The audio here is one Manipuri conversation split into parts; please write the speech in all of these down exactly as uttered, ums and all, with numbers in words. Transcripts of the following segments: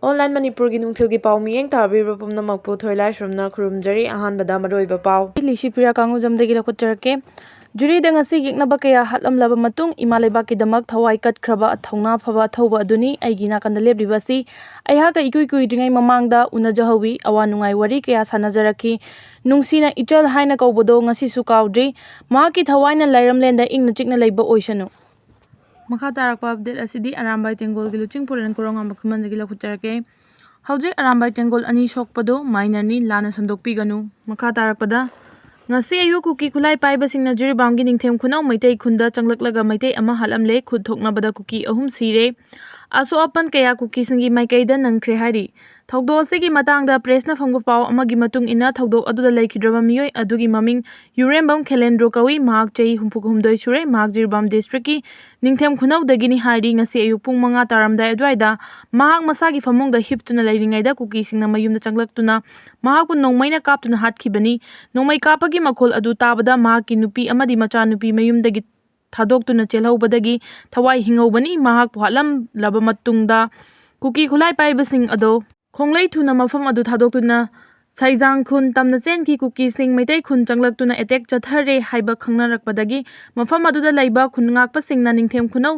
ꯑꯣꯟꯂꯥꯏꯟ ꯃꯅꯤꯄꯨꯔꯒꯤ ꯅꯨꯡꯊꯤꯜꯒꯤ ꯄꯥꯎ ꯃꯤꯠꯌꯦꯡ ꯇꯥꯕꯤꯔꯤꯕ ꯄꯨꯝꯅꯃꯛꯄꯨ ꯊꯣꯏꯂꯥꯏꯁ꯭ꯔꯝꯅ ꯈꯨꯔꯨꯝꯖꯔꯤ꯫ ꯑꯍꯥꯟꯕꯗ ꯃꯔꯨꯑꯣꯏꯕ ꯄꯥꯎ꯫ ꯂꯤꯁꯤꯄ꯭ꯔꯤꯌꯥ ꯀꯥꯡꯉꯨꯖꯝꯗꯒꯤ ꯂꯧꯈꯠꯆꯔꯛꯀꯦ꯫ ꯖꯨꯔꯤꯗ ꯉꯁꯤ ꯌꯦꯛꯅꯕ ꯀꯌꯥ ꯍꯥꯠꯂꯝꯂꯕ ꯃꯇꯨꯡ, ꯏꯃꯥ ꯂꯩꯕꯥꯛꯀꯤꯗꯃꯛ ꯊꯋꯥꯏ ꯀꯠꯈ꯭ꯔꯕ ꯊꯧꯅꯥ ꯐꯕ ꯑꯊꯧꯕ ꯑꯗꯨꯅꯤ꯫ ꯑꯩꯒꯤ ꯅꯥꯀꯟꯗ ꯂꯦꯞꯂꯤꯕ ꯑꯁꯤ ꯑꯩꯍꯥꯛꯀ ꯏꯀꯨꯏ ꯀꯨꯏꯗ꯭ꯔꯤꯉꯩ ꯃꯃꯥꯡꯗ ꯎꯅꯖꯍꯧꯋꯤ꯫ ꯑꯋꯥ ꯅꯨꯡꯉꯥꯏ ꯋꯥꯔꯤ ꯀꯌꯥ ꯁꯥꯟꯅꯖꯔꯛꯈꯤ꯫ ꯅꯨꯡꯁꯤꯅ ꯏꯆꯜ ꯍꯥꯏꯅ ꯀꯧꯕꯗꯣ ꯉꯁꯤꯁꯨ ꯀꯥꯎꯗ꯭ꯔꯤ꯫ ꯃꯍꯥꯛꯀꯤ ꯊꯋꯥꯏꯅ ꯂꯥꯏꯔꯝꯂꯦꯟꯗ ꯏꯪꯅ ꯆꯤꯛꯅ ꯂꯩꯕ ꯑꯣꯏꯁꯅꯨ꯫ ꯃꯈꯥ ꯇꯥꯔꯛꯄ ꯑꯞꯗꯦꯠ ꯑꯁꯤꯗꯤ ꯑꯔꯥꯝꯕꯥꯏ ꯇꯦꯡꯒꯣꯜꯒꯤ ꯂꯨꯆꯤꯡ ꯄꯨꯔꯦꯟ ꯀꯣꯔꯣꯉꯥꯝꯕ ꯈꯨꯃꯟꯗꯒꯤ ꯂꯧꯈꯠꯆꯔꯛꯀꯦ꯫ ꯍꯧꯖꯤꯛ ꯑꯔꯥꯝꯕꯥꯏ ꯇꯦꯡꯒꯣꯜ ꯑꯅꯤ ꯁꯣꯛꯄꯗꯨ ꯃꯥꯏꯅꯔꯅꯤ, ꯂꯥꯟꯅ ꯁꯟꯗꯣꯛꯄꯤꯒꯅꯨ꯫ ꯃꯈꯥ ꯇꯥꯔꯛꯄꯗ, ꯉꯁꯤ ꯑꯌꯨꯛ ꯀꯨꯀꯤ ꯈꯨꯠꯂꯥꯏ ꯄꯥꯏꯕꯁꯤꯡꯅ ꯖꯤꯔꯤꯕꯥꯝꯒꯤ ꯅꯤꯡꯊꯦꯝ ꯈꯨꯅꯧ ꯃꯩꯇꯩ ꯈꯨꯟꯗ ꯆꯪꯂꯛꯂꯒ ꯃꯩꯇꯩ ꯑꯃ ꯍꯥꯠꯂꯝꯂꯦ꯫ ꯈꯨꯠ ꯊꯣꯛꯅꯕꯗ ꯀꯨꯀꯤ ꯑꯍꯨꯝ ꯁꯤꯔꯦ꯫ ꯑꯁꯣꯛ ꯑꯄꯟ ꯀꯌꯥ ꯀꯨꯀꯤꯁꯤꯡꯒꯤ ꯃꯥꯏꯀꯩꯗ ꯅꯪꯈ꯭ꯔꯦ ꯍꯥꯏꯔꯤ꯫ ꯊꯧꯗꯣꯛ ꯑꯁꯤꯒꯤ ꯃꯇꯥꯡꯗ ꯄ꯭ꯔꯦꯁꯅ ꯐꯪꯕ ꯄꯥꯎ ꯑꯃꯒꯤ ꯃꯇꯨꯡ ꯏꯟꯅ, ꯊꯧꯗꯣꯛ ꯑꯗꯨꯗ ꯂꯩꯈꯤꯗ꯭ꯔꯕ ꯃꯤꯑꯣꯏ ꯑꯗꯨꯒꯤ ꯃꯃꯤꯡ ꯌꯨꯔꯦꯝꯕꯝ ꯈꯦꯂꯦꯟꯗ꯭ꯔꯣ ꯀꯧꯏ꯫ ꯃꯍꯥꯛ ꯆꯍꯤ ꯍꯨꯝꯐꯨ ꯍꯨꯝꯗꯣꯏ ꯁꯨꯔꯦ꯫ ꯃꯍꯥꯛ ꯖꯤꯔꯤꯕꯥꯝ ꯗꯤꯁꯇ꯭ꯔꯤꯛꯀꯤ ꯅꯤꯡꯊꯦꯝ ꯈꯨꯅꯧꯗꯒꯤꯅꯤ ꯍꯥꯏꯔꯤ꯫ ꯉꯁꯤ ꯑꯌꯨꯛ ꯄꯨꯡ ꯃꯉꯥ ꯇꯥꯔꯝꯗꯥꯏ ꯑꯗꯨꯋꯥꯏꯗ ꯃꯍꯥꯛ ꯃꯁꯥꯒꯤ ꯐꯃꯨꯡꯗ ꯍꯤꯞꯇꯨꯅ ꯂꯩꯔꯤꯉꯩꯗ ꯀꯨꯀꯤꯁꯤꯡꯅ ꯃꯌꯨꯝꯗ ꯆꯪꯂꯛꯇꯨꯅ ꯃꯍꯥꯛꯄꯨ ꯅꯣꯡꯃꯩꯅ ꯀꯥꯞꯇꯨꯅ ꯍꯥꯠꯈꯤꯕꯅꯤ꯫ ꯅꯣꯡꯃꯩ ꯀꯥꯞꯄꯒꯤ ꯃꯈꯣꯜ ꯑꯗꯨ ꯇꯥꯕꯗ ꯃꯍꯥꯛꯀꯤ ꯅꯨꯄꯤ ꯑꯃꯗꯤ ꯃꯆꯥꯅꯨꯄꯤ ꯃꯌꯨꯝꯗꯒꯤ ꯊꯥꯗꯣꯛꯇꯨꯅ ꯆꯦꯜꯍꯧꯕꯗꯒꯤ ꯊꯋꯥꯏ ꯍꯤꯡꯍꯧꯕꯅꯤ꯫ ꯃꯍꯥꯛꯄꯨ ꯍꯥꯠꯂꯝꯂꯕ ꯃꯇꯨꯡꯗ ꯀꯨꯀꯤ ꯈꯨꯠꯂꯥꯏ ꯄꯥꯏꯕꯁꯤꯡ ꯑꯗꯣ ꯈꯣꯡꯂꯩ ꯊꯨꯅ ꯃꯐꯝ ꯑꯗꯨ ꯊꯥꯗꯣꯛꯇꯨꯅ ꯁꯩꯖꯥꯡ ꯈꯨꯟ ꯇꯝꯅ ꯆꯦꯟꯈꯤ꯫ ꯀꯨꯀꯤꯁꯤꯡ ꯃꯩꯇꯩ ꯈꯨꯟ ꯆꯪꯂꯛꯇꯨꯅ ꯑꯦꯇꯦꯛ ꯆꯠꯊꯔꯦ ꯍꯥꯏꯕ ꯈꯪꯅꯔꯛꯄꯗꯒꯤ ꯃꯐꯝ ꯑꯗꯨꯗ ꯂꯩꯕ ꯈꯨꯟ ꯉꯥꯛꯄꯁꯤꯡꯅ ꯅꯤꯡꯊꯦꯝ ꯈꯨꯅꯧ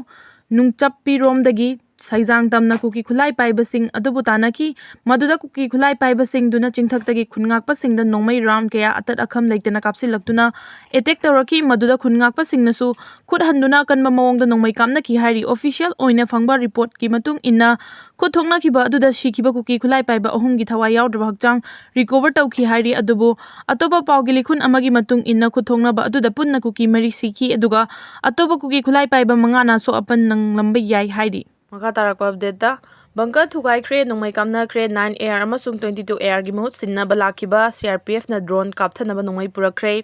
ꯅꯨꯡꯆꯞꯄꯤꯔꯣꯝꯗꯒꯤ ꯁꯩꯖꯥꯡ ꯇꯝꯅ ꯀꯨꯀꯤ ꯈꯨꯠꯂꯥꯏ ꯄꯥꯏꯕꯁꯤꯡ ꯑꯗꯨꯕꯨ ꯇꯥꯟꯅꯈꯤ꯫ ꯃꯗꯨꯗ ꯀꯨꯀꯤ ꯈꯨꯠꯂꯥꯏ ꯄꯥꯏꯕꯁꯤꯡꯗꯨꯅ ꯆꯤꯡꯊꯛꯇꯒꯤ ꯈꯨꯟ ꯉꯥꯛꯄꯁꯤꯡꯗ ꯅꯣꯡꯃꯩ ꯔꯥꯎꯟ ꯀꯌꯥ ꯑꯇꯠ ꯑꯈꯝ ꯂꯩꯇꯅ ꯀꯥꯞꯁꯤꯜꯂꯛꯇꯨꯅ ꯑꯦꯇꯦꯛ ꯇꯧꯔꯛꯈꯤ꯫ ꯃꯗꯨꯗ ꯈꯨꯟ ꯉꯥꯛꯄꯁꯤꯡꯅꯁꯨ ꯈꯨꯠ ꯍꯟꯗꯨꯅ ꯑꯀꯟꯕ ꯃꯑꯣꯡꯗ ꯅꯣꯡꯃꯩ ꯀꯥꯞꯅꯈꯤ ꯍꯥꯏꯔꯤ꯫ ꯑꯣꯐꯤꯁꯤꯌꯦꯜ ꯑꯣꯏꯅ ꯐꯪꯕ ꯔꯤꯄꯣꯔꯠꯀꯤ ꯃꯇꯨꯡ ꯏꯟꯅ, ꯈꯨꯠ ꯊꯣꯛꯅꯈꯤꯕ ꯑꯗꯨꯗ ꯁꯤꯈꯤꯕ ꯀꯨꯀꯤ ꯈꯨꯠꯂꯥꯏ ꯄꯥꯏꯕ ꯑꯍꯨꯝꯒꯤ ꯊꯋꯥꯏ ꯌꯥꯎꯗ꯭ꯔꯕ ꯍꯛꯆꯥꯡ ꯔꯤꯀꯣꯚꯔ ꯇꯧꯈꯤ ꯍꯥꯏꯔꯤ꯫ ꯑꯗꯨꯕꯨ ꯑꯇꯣꯞꯄ ꯄꯥꯎꯒꯤ ꯂꯤꯈꯨꯟ ꯑꯃꯒꯤ ꯃꯇꯨꯡ ꯏꯟꯅ, ꯈꯨꯠ ꯊꯣꯛꯅꯕ ꯑꯗꯨꯗ ꯄꯨꯟꯅ ꯀꯨꯀꯤ ꯃꯔꯤ ꯁꯤꯈꯤ, ꯑꯗꯨꯒ ꯑꯇꯣꯞꯄ ꯀꯨꯀꯤ ꯈꯨꯠꯂꯥꯏ ꯄꯥꯏꯕ ꯃꯉꯥꯅ ꯑꯁꯣꯛ ꯑꯄꯟ ꯅꯪꯂꯝꯕ ꯌꯥꯏ ꯍꯥꯏꯔꯤ꯫ ꯃꯈꯥ ꯇꯥꯔꯛꯄ ꯑꯞꯗꯦꯠꯇ, ꯕꯪꯀꯔ ꯊꯨꯒꯥꯏꯈ꯭ꯔꯦ, ꯅꯣꯡꯃꯩ ꯀꯥꯞꯅꯈ꯭ꯔꯦ, ꯅꯥꯏꯟ ꯑꯦ ꯑꯥꯔ ꯑꯃꯁꯨꯡ ꯇ꯭ꯋꯦꯟꯇꯤ ꯇꯨ ꯑꯦ ꯑꯥꯔꯒꯤ ꯃꯍꯨꯠ ꯁꯤꯟꯅꯕ ꯂꯥꯛꯈꯤꯕ ꯁꯤ ꯑꯥꯔ ꯄꯤ ꯑꯦꯐꯅ ꯗ꯭ꯔꯣꯟ ꯀꯥꯞꯊꯅꯕ ꯅꯣꯡꯃꯩ ꯄꯨꯔꯛꯈ꯭ꯔꯦ꯫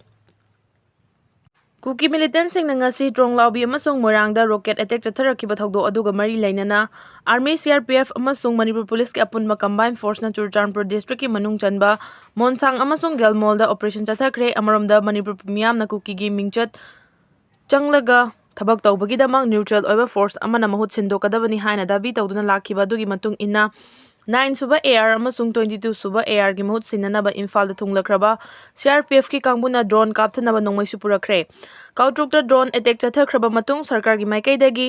ꯀꯨꯀꯤ ꯃꯤꯂꯤꯇꯦꯟꯠꯁꯤꯡꯅ ꯉꯁꯤ ꯇ꯭ꯔꯣꯡꯂꯥꯎꯕꯤ ꯑꯃꯁꯨꯡ ꯃꯣꯏꯔꯥꯡꯗ ꯔꯣꯀꯦꯠ ꯑꯦꯇꯦꯛ ꯆꯠꯊꯔꯛꯈꯤꯕ ꯊꯧꯗꯣꯛ ꯑꯗꯨꯒ ꯃꯔꯤ ꯂꯩꯅꯅ, army, C R P F ꯑꯃꯁꯨꯡ ꯃꯅꯤꯄꯨꯔ ꯄꯨꯂꯤꯁꯀꯤ ꯑꯄꯨꯟꯕ ꯀꯝꯕꯥꯏꯟ ꯐꯣꯔꯁꯅ ꯆꯨꯔꯆꯥꯟꯄꯨꯔ ꯗꯤꯁꯇ꯭ꯔꯤꯛꯀꯤ ꯃꯅꯨꯡ ꯆꯟꯕ ꯃꯣꯟꯁꯥꯡ ꯑꯃꯁꯨꯡ ꯒꯦꯜꯃꯣꯜꯗ ꯑꯣꯄꯔꯦꯁꯟ ꯆꯠꯊꯈ꯭ꯔꯦ꯫ ꯑꯃꯔꯣꯝꯗ, ꯃꯅꯤꯄꯨꯔ ꯃꯤꯌꯥꯝꯅ ꯀꯨꯀꯤꯒꯤ ꯃꯤꯡꯆꯠ ꯆꯪꯂꯒ ꯊꯕꯛ ꯇꯧꯕꯒꯤꯗꯃꯛ ꯅ꯭ꯌꯨꯇ꯭ꯔꯦꯜ ꯑꯣꯏꯕ ꯐꯣꯔꯁ ꯑꯃꯅ ꯃꯍꯨꯠ ꯁꯤꯟꯗꯣꯛꯀꯗꯕꯅꯤ ꯍꯥꯏꯅ ꯗꯥꯕꯤ ꯇꯧꯗꯨꯅ ꯂꯥꯛꯈꯤꯕ ꯑꯗꯨꯒꯤ ꯃꯇꯨꯡ ꯏꯟꯅ, ꯅꯥꯏꯟ ꯁꯨꯕ AR ꯑꯃꯁꯨꯡ ꯇ꯭ꯋꯦꯟꯇꯤ ꯇꯨ ꯁꯨꯕ ARꯒꯤ ꯃꯍꯨꯠ ꯁꯤꯟꯅꯅꯕ ꯏꯝꯐꯥꯜꯗ ꯊꯨꯡꯂꯛꯈ꯭ꯔꯕ CRPFꯀꯤ ꯀꯥꯡꯕꯨꯅ drone ꯀꯥꯞꯊꯅꯕ ꯅꯣꯡꯃꯩꯁꯨ ꯄꯨꯔꯛꯈ꯭ꯔꯦ꯫ ꯀꯥꯎꯇ꯭ꯔꯨꯛꯇ drone attack ꯆꯠꯊꯈ꯭ꯔꯕ ꯃꯇꯨꯡ ꯁꯔꯀꯥꯔꯒꯤ ꯃꯥꯏꯀꯩꯗꯒꯤ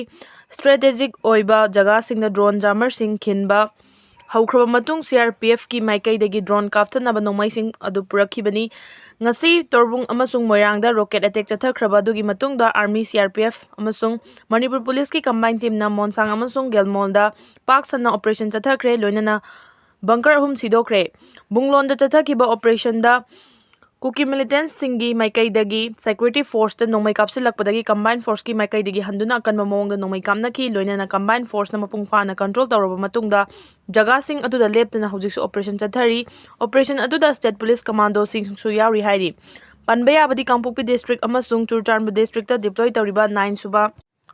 strategic ꯑꯣꯏꯕ ꯖꯒꯥꯁꯤꯡꯗ drone jammerꯁꯤꯡ ꯈꯤꯟꯕ ꯍꯧꯈ꯭ꯔꯕ ꯃꯇꯨꯡ CRPFꯀꯤ ꯃꯥꯏꯀꯩꯗꯒꯤ drone ꯀꯥꯞꯊꯅꯕ ꯅꯣꯡꯃꯩꯁꯤꯡ ꯑꯗꯨ ꯄꯨꯔꯛꯈꯤꯕꯅꯤ꯫ ꯉꯁꯤ ꯇꯣꯔꯕꯨꯡ ꯑꯃꯁꯨꯡ ꯃꯣꯏꯔꯥꯡꯗ rocket attack ꯆꯠꯊꯈ꯭ꯔꯕ ꯑꯗꯨꯒꯤ ꯃꯇꯨꯡꯗ Army, CRPF ꯑꯃꯁꯨꯡ ꯃꯅꯤꯄꯨꯔ Policeꯀꯤ combined teamꯅ ꯃꯣꯟꯁꯥꯡ ꯑꯃꯁꯨꯡ ꯒꯦꯜꯃꯣꯜꯗ ꯄꯥꯛ ꯁꯟꯅ operation ꯆꯠꯊꯈ꯭ꯔꯦ, ꯂꯣꯏꯅꯅ bunker ꯑꯍꯨꯝ ꯁꯤꯗꯣꯛꯈ꯭ꯔꯦ꯫ ꯕꯨꯡꯂꯣꯟꯗ ꯆꯠꯊꯈꯤꯕ operationꯗ ꯀꯨꯀꯤ militantꯁꯤꯡꯒꯤ ꯃꯥꯏꯀꯩꯗꯒꯤ security forceꯇ ꯅꯣꯡꯃꯩ ꯀꯥꯞꯁꯤꯜꯂꯛꯄꯗꯒꯤ combined forceꯀꯤ ꯃꯥꯏꯀꯩꯗꯒꯤ ꯍꯟꯗꯨꯅ ꯑꯀꯟꯕ ꯃꯑꯣꯡꯗ ꯅꯣꯡꯃꯩ ꯀꯥꯞꯅꯈꯤ꯫ ꯂꯣꯏꯅꯅ combined forceꯅ ꯃꯄꯨꯡ ꯐꯥꯅ control ꯇꯧꯔꯕ ꯃꯇꯨꯡꯗ ꯖꯒꯥꯁꯤꯡ ꯑꯗꯨꯗ ꯂꯦꯞꯇꯅ ꯍꯧꯖꯤꯛꯁꯨ operation ꯆꯠꯊꯔꯤ꯫ Operation ꯑꯗꯨꯗ state police commandoꯁꯤꯡꯁꯨ ꯌꯥꯎꯔꯤ ꯍꯥꯏꯔꯤ꯫ ꯄꯟꯕ ꯌꯥꯕꯗꯤ ꯀꯥꯡꯄꯣꯛꯄꯤ district ꯑꯃꯁꯨꯡ ꯆꯨꯔꯆꯥꯟꯄꯨꯔ districtꯇ deploy ꯇꯧꯔꯤꯕ ꯅꯥꯏꯟ ꯁꯨꯕ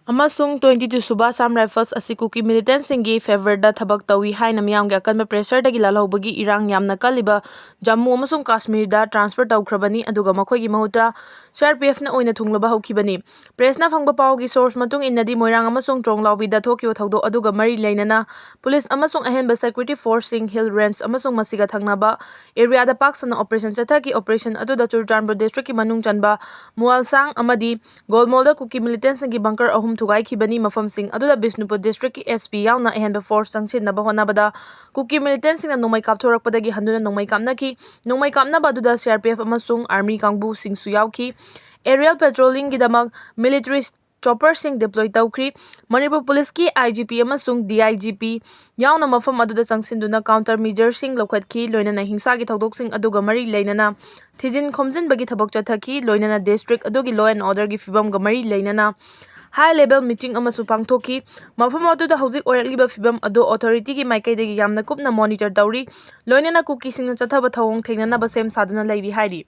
ꯑꯃꯁꯨꯡ ꯇ꯭ꯋꯦꯟꯇꯤ ꯇꯨ ꯁꯨꯕ Assam Riflesꯑꯁꯤ ꯀꯨꯀꯤ militantꯁꯤꯡꯒꯤ favourꯗ ꯊꯕꯛ ꯇꯧꯏ ꯍꯥꯏꯅ ꯃꯤꯌꯥꯝꯒꯤ ꯑꯀꯟꯕ pressureꯗꯒꯤ ꯂꯥꯜꯍꯧꯕꯒꯤ ꯏꯔꯥꯡ ꯌꯥꯝꯅ ꯀꯜꯂꯤꯕ ꯖꯝꯃꯨ ꯑꯃꯁꯨꯡ ꯀꯥꯁꯃꯤꯔꯗ transfer ꯇꯧꯈ꯭ꯔꯕꯅꯤ, ꯑꯗꯨꯒ ꯃꯈꯣꯏꯒꯤ ꯃꯍꯨꯠꯇ CRPFꯅ ꯑꯣꯏꯅ ꯊꯨꯡꯂꯕ ꯍꯧꯈꯤꯕꯅꯤ꯫ Pressꯅ ꯐꯪꯕ ꯄꯥꯎꯒꯤ source ꯃꯇꯨꯡ ꯏꯟꯅꯗꯤ, ꯃꯣꯏꯔꯥꯡ ꯑꯃꯁꯨꯡ ꯇ꯭ꯔꯣꯡꯂꯥꯎꯕꯤꯗ ꯊꯣꯛꯈꯤꯕ ꯊꯧꯗꯣꯛ ꯑꯗꯨꯒ ꯃꯔꯤ ꯂꯩꯅꯅ police ꯑꯃꯁꯨꯡ ꯑꯍꯦꯟꯕ security forceꯁꯤꯡ hill range ꯑꯃꯁꯨꯡ ꯃꯁꯤꯒ ꯊꯪꯅꯕ areaꯗ ꯄꯥꯛ ꯁꯟꯅ operation ꯆꯠꯊꯈꯤ꯫ Operation ꯑꯗꯨꯗ ꯆꯨꯔꯆꯥꯟꯄꯨꯔ districtꯀꯤ ꯃꯅꯨꯡ ꯆꯟꯕ ꯃꯨꯋꯥꯜꯁꯥꯡ ꯑꯃꯗꯤ ꯒꯣꯜꯃꯣꯜꯗ ꯀꯨꯀꯤ militantꯁꯤꯡꯒꯤ bunker ꯑꯍꯨꯝ ꯊꯨꯒꯥꯏꯈꯤꯕꯅꯤ꯫ ꯃꯐꯝꯁꯤꯡ ꯑꯗꯨꯗ ꯕꯤꯁꯅꯨꯄꯨꯔ districtꯀꯤ SP ꯌꯥꯎꯅ ꯑꯍꯦꯟꯕ force ꯆꯪꯁꯤꯟꯅꯕ ꯍꯣꯠꯅꯕꯗ ꯀꯨꯀꯤ militantꯁꯤꯡꯅ ꯅꯣꯡꯃꯩ ꯀꯥꯞꯊꯣꯔꯛꯄꯗꯒꯤ ꯍꯟꯗꯨꯅ ꯅꯣꯡꯃꯩ ꯀꯥꯞꯅꯈꯤ꯫ ꯅꯣꯡꯃꯩ ꯀꯥꯞꯅꯕ ꯑꯗꯨꯗ CRPF ꯑꯃꯁꯨꯡ Army ꯀꯥꯡꯕꯨꯁꯤꯡꯁꯨ ꯌꯥꯎꯈꯤ꯫ Aerial patrollingꯒꯤꯗꯃꯛ military chopperꯁꯤꯡ deploy ꯇꯧꯈ꯭ꯔꯤ꯫ Manipur Policeꯀꯤ IGP ꯑꯃꯁꯨꯡ DIGP ꯌꯥꯎꯅ ꯃꯐꯝ ꯑꯗꯨꯗ ꯆꯪꯁꯤꯟꯗꯨꯅ counter measureꯁꯤꯡ ꯂꯧꯈꯠꯈꯤ, ꯂꯣꯏꯅꯅ ꯍꯤꯡꯁꯥꯒꯤ ꯊꯧꯗꯣꯛꯁꯤꯡ ꯑꯗꯨꯒ ꯃꯔꯤ ꯂꯩꯅꯅ ꯊꯤꯖꯤꯟ ꯈꯣꯝꯖꯤꯟꯕꯒꯤ ꯊꯕꯛ ꯆꯠꯊꯈꯤ, ꯂꯣꯏꯅꯅ district ꯑꯗꯨꯒꯤ law and orderꯒꯤ ꯐꯤꯕꯝꯒ ꯃꯔꯤ ꯂꯩꯅꯅ high level meeting ꯑꯃꯁꯨ ꯄꯥꯡꯊꯣꯛꯈꯤ꯫ ꯃꯐꯝ ꯑꯗꯨꯗ ꯍꯧꯖꯤꯛ ꯑꯣꯏꯔꯛꯂꯤꯕ ꯐꯤꯕꯝ ꯑꯗꯨ authorityꯒꯤ ꯃꯥꯏꯀꯩꯗꯒꯤ ꯌꯥꯝꯅ ꯀꯨꯞꯅ monitor ꯇꯧꯔꯤ, ꯂꯣꯏꯅꯅ ꯀꯨꯀꯤꯁꯤꯡꯅ ꯆꯠꯊꯕ ꯊꯧꯑꯣꯡ ꯊꯦꯡꯅꯅꯕ ꯁꯦꯝ ꯁꯥꯗꯨꯅ ꯂꯩꯔꯤ ꯍꯥꯏꯔꯤ꯫